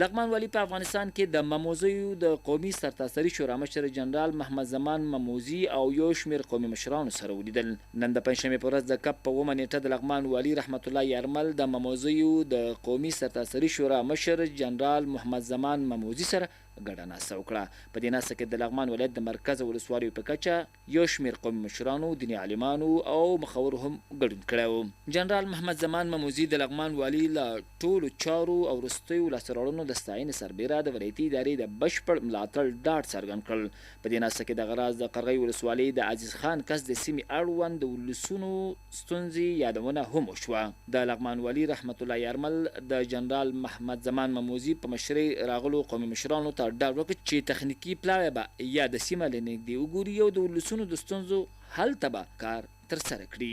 لغمان والي په افغانستان کې د مموزیو د قومي سرتاسري شورا مشر جنرال محمد زمان مموزي او یو شمېر قومي مشرانو سره ولیدل. نن د پنجشنبې په ورځ د کب په اوومه نېټه د لغمان والي رحمت الله یارمل د مموزیو د قومي سرتاسري شورا مشر جنرال محمد زمان مموزي سره ګډه ناسته وکړه. په دې ناسته کې د لغمان ولایت د مرکز او ولسوالیو په کچه یو شمېر قومي مشرانو، دیني عالمانو او مخورو هم ګډون کړی و. جنرال محمد زمان مموزي د لغمان والي له ټولو چارو او وروستیو لاسته راوړنو د ستاینې سربېره د ولایتي ادارې د بشپړ ملاتړ ډاډ څرګند کړ. په دې ناسته کې دغه راز د قرغۍ ولسوالۍ د عزیز خان کس د سیمې اړوند د ولسونو ستونزې یادونه هم وشوه. د لغمان والي رحمت الله یارمل د جنرال محمد زمان مموزي په مشرۍ راغلو قومي مشرانو ته ډاډ ورکړ چې تخنیکي پلاوی به یاده سیمه له نږدې وګوري او د ولسونو د ستونزو حل ته به کار ترسره کړي.